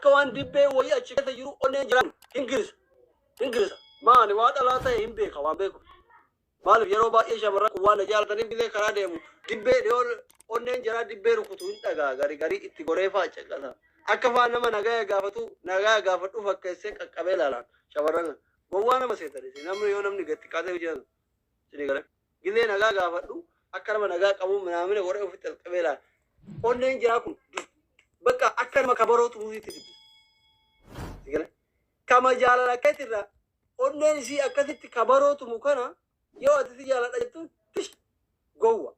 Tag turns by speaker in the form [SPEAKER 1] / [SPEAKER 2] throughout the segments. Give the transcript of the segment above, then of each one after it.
[SPEAKER 1] Akka waan dibbee wayii achi keessa jiru onneen jiraan hin girisa. Hin girisa. Maali waa dhalaa ta'e hin beeka waan beeku. Maaliif yeroo baay'ee shamarran kun waan na jaalataniif gisee karaa deemu dibbee dhiyoo onneen jaraa dibbee rukutu hin dhagaa gari garii itti goree faa caqasa. Akka faa nama nagaya gaafatu nagaya gaafadhu fakkeessee qaqqabee ilaalaan shamarran kana. Gowwaa nama seetan isin namni yoo namni gad xiqqaatee hojjetan isin gala. Gisee nagaa gaafadhu akka nama nagaa qabuu minaamina godhee ofitti as qabee ilaala. Onneen jaraa kun bakka akka nama kabaroo tumuusitti dubbisa. Isin gala. Kama jaalala keetirraa onneen isii akkasitti kabaroo tumu kana yoo ati si jaaladha jettuun tish gowwa.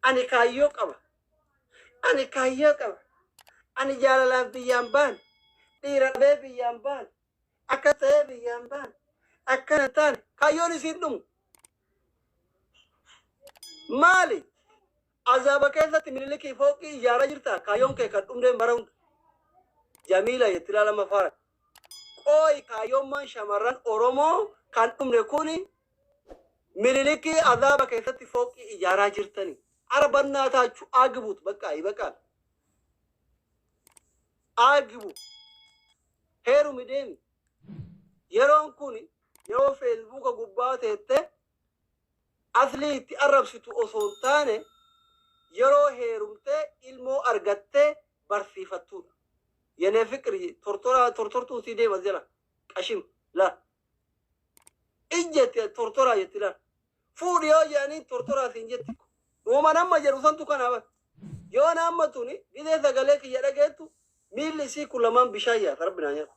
[SPEAKER 1] Ani kaayyoo qaba. Ani kaayyoo qaba. Ani jaalalaaf biyyaan baane. Dhiira dhabee biyyaan baane. Akka ta'ee biyyaan baane. Akkana hin taane kaayyoon isiin dhumu. Maali? Azaaba keessatti Minilikii fooqii ijaaraa jirta kaayyoon kee kan dhumdeen bara hunda. Jamiila jetti ilaalama faara. Qooyi kaayyoommaan shamarran Oromoo kan dhumne kuni Minilikii azaaba keessatti fooqii ijaaraa jirtani. Ara bannaa taachu agibuut bakka ibaqaal. Agibu. Heerumi deemi. Yeroon kun yeroo Feesbuuka gubbaa teette aslii itti arrabsitu osoo hin taane yeroo heerumtee ilmoo argattee barsiifattuudha. Yenee fiqir tortoraa tortortuun sii deema jala qashim la ijjetti tortoraa jetti la fuudhi yoo jedhanii tortoraa siin jetti. Uuma nama jedhu santu kana bar. Yoo nama tuni gizee sagalee kiyya dhageettu miilli isii kun lamaan bishaan yaasa rabbi naa nyaata.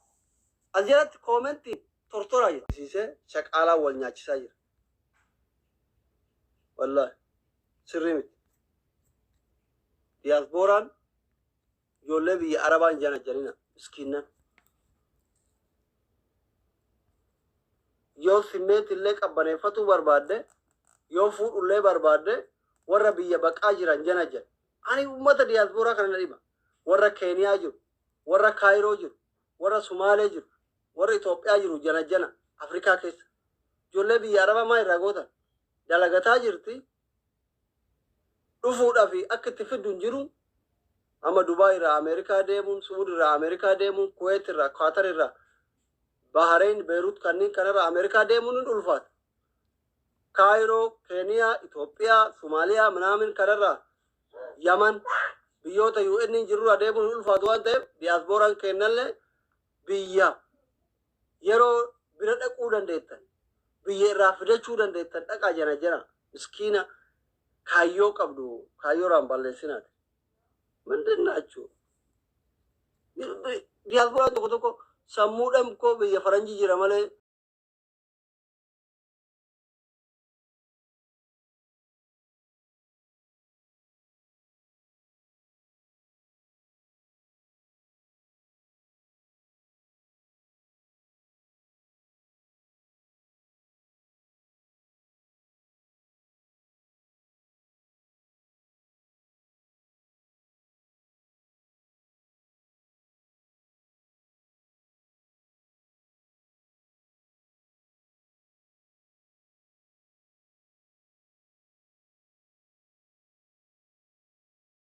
[SPEAKER 1] As jalatti koomentiin tortoraa jetti. Siisee shaqaalaa wal nyaachisaa jira. Wallaahi sirrii miti. Diyaaspooraan ijoollee biyya Arabaan jana janina miskiinnan. Yoo simmeetti illee qabbaneeffatuu barbaadde, yoo fuudhullee barbaadde, warra biyya baqaa jiran jana jan. Ani uummata diyaaspooraa kana na dhiba. Warra Keeniyaa jiru, warra Kaayiroo jiru, warra Sumaalee jiru, warra Itoophiyaa jiru jana jana Afrikaa keessa. Ijoollee biyya Arabaa maa irraa gootan? Dalagataa jirti. Dhufuudhaaf akka itti fiddu hin jiru. Amma Dubaay irraa Ameerikaa deemuun, Suud irraa Ameerikaa deemuun, Kuweet irraa, Qaatar irraa, Bahrain, Beirut kanneen kanarraa Ameerikaa deemuun hin ulfaata. Kaayiroo, Keeniyaa, Itoophiyaa, Somaaliyaa, minaamin kanarraa Yaman biyyoota UN hin jirurraa deemuun hin ulfaatu waan ta'eef diyaaspooraan kennallee biyya yeroo bira dhaquu dandeettan, biyya irraa fidachuu dandeettan dhaqaa jana jana miskiina kaayyoo qabdu kaayyooraan balleessinaati. ምንድን ናችሁ? Diyaaspooraan tokko tokko sammuudhaan koo biyya faranjii jira malee.